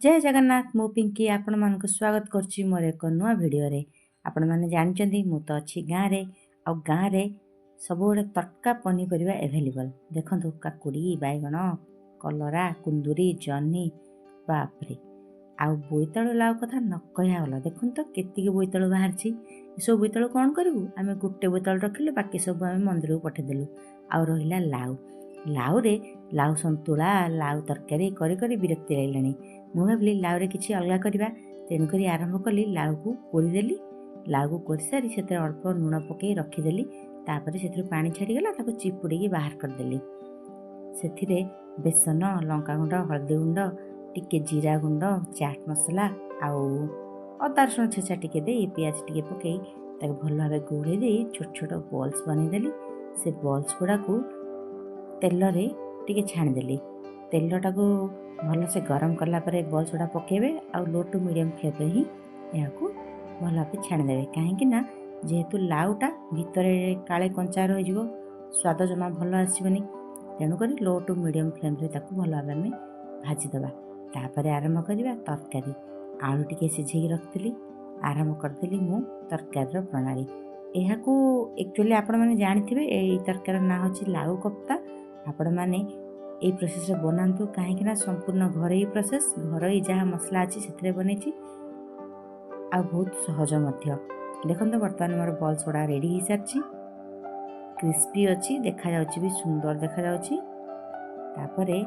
ଜୟ ଜଗନ୍ନାଥ। ମୁଁ ପିଙ୍କି, ଆପଣମାନଙ୍କୁ ସ୍ୱାଗତ କରୁଛି ମୋର ଏକ ନୂଆ ଭିଡ଼ିଓରେ। ଆପଣମାନେ ଜାଣିଛନ୍ତି, ମୁଁ ତ ଅଛି ଗାଁରେ, ଆଉ ଗାଁରେ ସବୁବେଳେ ତଟକା ପନିପରିବା ଆଭେଲେବଲ୍। ଦେଖନ୍ତୁ, କାକୁଡ଼ି, ବାଇଗଣ, କଲରା, କୁନ୍ଦୁରି, ଜହ୍ନି, ବାପରେ! ଆଉ ବୋଇତାଳୁ ଲାଉ କଥା ନ କହିବା ଭଲ। ଦେଖନ୍ତୁ ତ କେତିକି ବୋଇତାଳୁ ବାହାରିଛି। ଏସବୁ ବୋଇତାଳୁ କ'ଣ କରିବୁ ଆମେ? ଗୋଟେ ବୋଇତାଳୁ ରଖିଲୁ, ବାକି ସବୁ ଆମେ ମନ୍ଦିରକୁ ପଠାଇଦେଲୁ। ଆଉ ରହିଲା ଲାଉ। ଲାଉରେ ଲାଉ ସନ୍ତୁଳା, ଲାଉ ତରକାରୀ କରି କରି ବିରକ୍ତି ଲାଗିଲାଣି। ମୁଁ ଭାବିଲି ଲାଉରେ କିଛି ଅଲଗା କରିବା। ତେଣୁକରି ଆରମ୍ଭ କଲି, ଲାଉକୁ କୋରିଦେଲି। ଲାଉକୁ କୋରିସାରି ସେଥିରେ ଅଳ୍ପ ଲୁଣ ପକାଇ ରଖିଦେଲି। ତାପରେ ସେଥିରୁ ପାଣି ଛାଡ଼ିଗଲା, ତାକୁ ଚିପୁଡ଼ିକି ବାହାର କରିଦେଲି। ସେଥିରେ ବେସନ, ଲଙ୍କାଗୁଣ୍ଡ, ହଳଦୀ ଗୁଣ୍ଡ, ଟିକେ ଜିରା ଗୁଣ୍ଡ, ଚାଟ୍ ମସଲା ଆଉ ଅଦା ରସୁଣ ଛେଚା ଟିକେ ଦେଇ, ପିଆଜ ଟିକେ ପକାଇ ତାକୁ ଭଲ ଭାବେ ଗୋଳେଇ ଦେଇ ଛୋଟ ଛୋଟ ବଲ୍ସ ବନେଇଦେଲି। ସେ ବଲ୍ସ ଗୁଡ଼ାକୁ ତେଲରେ ଟିକେ ଛାଣିଦେଲି। ତେଲଟାକୁ ଭଲସେ ଗରମ କଲା ପରେ ବଲ୍ସ ଗୁଡ଼ା ପକାଇବେ ଆଉ ଲୋ ଟୁ ମିଡ଼ିୟମ୍ ଫ୍ଲେମ୍ରେ ହିଁ ଏହାକୁ ଭଲ ଭାବେ ଛାଣିଦେବେ, କାହିଁକି ନା ଯେହେତୁ ଲାଉଟା ଭିତରେ କାଳେ କଞ୍ଚା ରହିଯିବ, ସ୍ୱାଦ ଜମା ଭଲ ଆସିବନି। ତେଣୁକରି ଲୋ ଟୁ ମିଡ଼ିୟମ୍ ଫ୍ଲେମ୍ରେ ତାକୁ ଭଲ ଭାବେ ଆମେ ଭାଜିଦେବା। ତାପରେ ଆରମ୍ଭ କରିବା ତରକାରୀ। ଆଳୁ ଟିକେ ସିଝେଇକି ରଖିଥିଲି। ଆରମ୍ଭ କରିଦେଲି ମୁଁ ତରକାରୀର ପ୍ରଣାଳୀ। ଏହାକୁ ଆକ୍ଚୁଆଲି ଆପଣମାନେ ଜାଣିଥିବେ, ଏଇ ତରକାରୀର ନାଁ ହେଉଛି ଲାଉ କୋଫ୍ତା। ଆପଣମାନେ ଏଇ ପ୍ରୋସେସ୍ରେ ବନାନ୍ତୁ, କାହିଁକିନା ସମ୍ପୂର୍ଣ୍ଣ ଘରୋଇ ପ୍ରୋସେସ୍, ଘରୋଇ ଯାହା ମସଲା ଅଛି ସେଥିରେ ବନେଇଛି ଆଉ ବହୁତ ସହଜ ମଧ୍ୟ। ଦେଖନ୍ତୁ, ବର୍ତ୍ତମାନ ମୋର ବଲ୍ସ ଗୁଡ଼ା ରେଡ଼ି ହେଇସାରିଛି। କ୍ରିସ୍ପି ଅଛି, ଦେଖାଯାଉଛି ବି ସୁନ୍ଦର ଦେଖାଯାଉଛି। ତାପରେ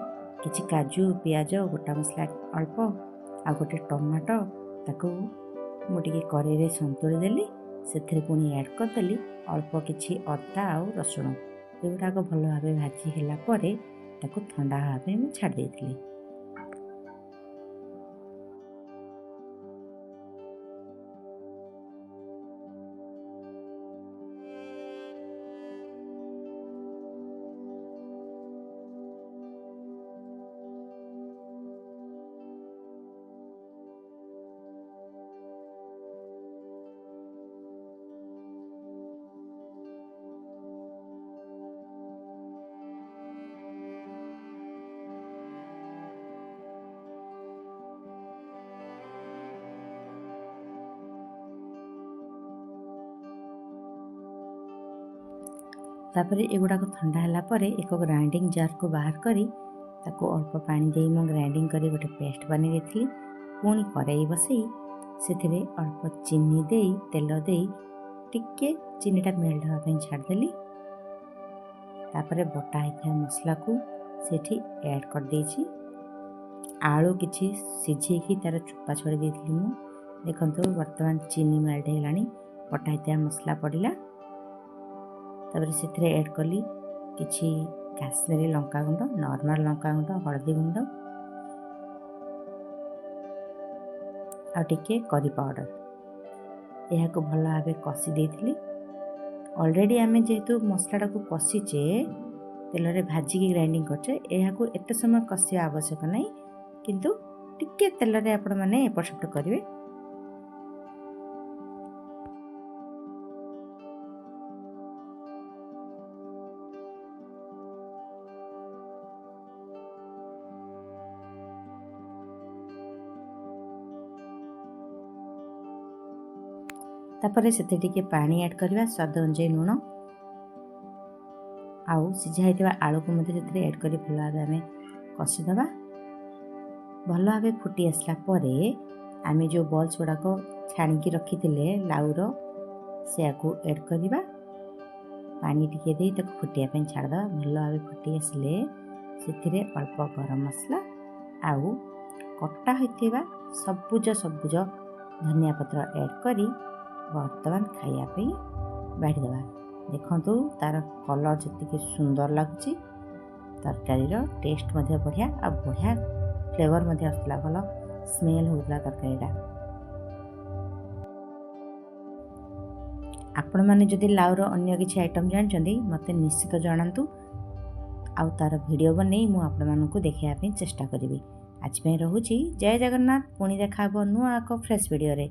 କିଛି କାଜୁ, ପିଆଜ, ଗୋଟା ମସଲା ଅଳ୍ପ ଆଉ ଗୋଟେ ଟମାଟୋ, ତାକୁ ମୁଁ ଟିକେ କରେଇରେ ସନ୍ତୁଳି ଦେଲି। ସେଥିରେ ପୁଣି ଆଡ଼୍ କରିଦେଲି ଅଳ୍ପ କିଛି ଅଦା ଆଉ ରସୁଣ। ଏଗୁଡ଼ାକ ଭଲ ଭାବେ ଭାଜି ହେଲା ପରେ ତାକୁ ଥଣ୍ଡା ହେବା ପାଇଁ ମୁଁ ଛାଡ଼ି ଦେଇଥିଲି। ତାପରେ ଏଗୁଡ଼ାକ ଥଣ୍ଡା ହେଲା ପରେ ଏକ ଗ୍ରାଇଣ୍ଡିଙ୍ଗ ଜାର୍କୁ ବାହାର କରି ତାକୁ ଅଳ୍ପ ପାଣି ଦେଇ ମୁଁ ଗ୍ରାଇଣ୍ଡିଙ୍ଗ କରି ଗୋଟେ ପେଷ୍ଟ ବନେଇ ଦେଇଥିଲି। ପୁଣି କରେଇ ବସେଇ ସେଥିରେ ଅଳ୍ପ ଚିନି ଦେଇ, ତେଲ ଦେଇ ଟିକେ ଚିନିଟା ମେଲ୍ଟ ହେବା ପାଇଁ ଛାଡ଼ିଦେଲି। ତାପରେ ବଟା ହେଇଥିବା ମସଲାକୁ ସେଠି ଆଡ଼୍ କରିଦେଇଛି। ଆଳୁ କିଛି ସିଝେଇକି ତା'ର ଚୋପା ଛଡ଼େଇ ଦେଇଥିଲି ମୁଁ। ଦେଖନ୍ତୁ, ବର୍ତ୍ତମାନ ଚିନି ମେଲ୍ଟ ହେଇଗଲାଣି, ବଟା ହେଇଥିବା ମସଲା ପଡ଼ିଲା। ତାପରେ ସେଥିରେ ଆଡ଼୍ କଲି କିଛି କାଶ୍ମୀରୀ ଲଙ୍କାଗୁଣ୍ଡ, ନର୍ମାଲ ଲଙ୍କାଗୁଣ୍ଡ, ହଳଦୀ ଗୁଣ୍ଡ ଆଉ ଟିକେ କରି ପାଉଡ଼ର। ଏହାକୁ ଭଲ ଭାବେ କଷି ଦେଇଥିଲି। ଅଲରେଡ଼ି ଆମେ ଯେହେତୁ ମସଲାଟାକୁ କଷିଛେ, ତେଲରେ ଭାଜିକି ଗ୍ରାଇଣ୍ଡିଙ୍ଗ କରିଛେ, ଏହାକୁ ଏତେ ସମୟ କଷିବା ଆବଶ୍ୟକ ନାହିଁ, କିନ୍ତୁ ଟିକେ ତେଲରେ ଆପଣମାନେ ଏପଟ ସେପଟ କରିବେ। ତାପରେ ସେଥିରେ ଟିକେ ପାଣି ଆଡ଼୍ କରିବା, ସ୍ୱାଦ ଅନୁଯାୟୀ ଲୁଣ ଆଉ ସିଝା ହେଇଥିବା ଆଳୁକୁ ମଧ୍ୟ ସେଥିରେ ଆଡ଼୍ କରି ଭଲ ଭାବେ ଆମେ କଷିଦେବା। ଭଲ ଭାବେ ଫୁଟି ଆସିଲା ପରେ ଆମେ ଯେଉଁ ବଲ୍ସ ଗୁଡ଼ାକ ଛାଣିକି ରଖିଥିଲେ ଲାଉର, ସେୟାକୁ ଆଡ଼୍ କରିବା। ପାଣି ଟିକେ ଦେଇ ତାକୁ ଫୁଟିବା ପାଇଁ ଛାଡ଼ିଦେବା। ଭଲ ଭାବେ ଫୁଟି ଆସିଲେ ସେଥିରେ ଅଳ୍ପ ଗରମ ମସଲା ଆଉ କଟା ହୋଇଥିବା ସବୁଜ ସବୁଜ ଧନିଆ ପତ୍ର ଆଡ଼୍ କରି ବର୍ତ୍ତମାନ ଖାଇବା ପାଇଁ ବାଢ଼ିଦେବା। ଦେଖନ୍ତୁ, ତା'ର କଲର୍ ଯେତିକି ସୁନ୍ଦର ଲାଗୁଛି, ତରକାରୀର ଟେଷ୍ଟ ମଧ୍ୟ ବଢ଼ିଆ ଆଉ ବଢ଼ିଆ ଫ୍ଲେଭର୍ ମଧ୍ୟ ଆସୁଥିଲା, ଭଲ ସ୍ମେଲ୍ ହେଉଥିଲା ତରକାରୀଟା। ଆପଣମାନେ ଯଦି ଲାଉର ଅନ୍ୟ କିଛି ଆଇଟମ୍ ଜାଣିଛନ୍ତି, ମୋତେ ନିଶ୍ଚିତ ଜଣାନ୍ତୁ ଆଉ ତା'ର ଭିଡ଼ିଓ ବନେଇ ମୁଁ ଆପଣମାନଙ୍କୁ ଦେଖାଇବା ପାଇଁ ଚେଷ୍ଟା କରିବି। ଆଜି ପାଇଁ ରହୁଛି। ଜୟ ଜଗନ୍ନାଥ। ପୁଣି ଦେଖା ହେବ ନୂଆ ଏକ ଫ୍ରେଶ୍ ଭିଡ଼ିଓରେ।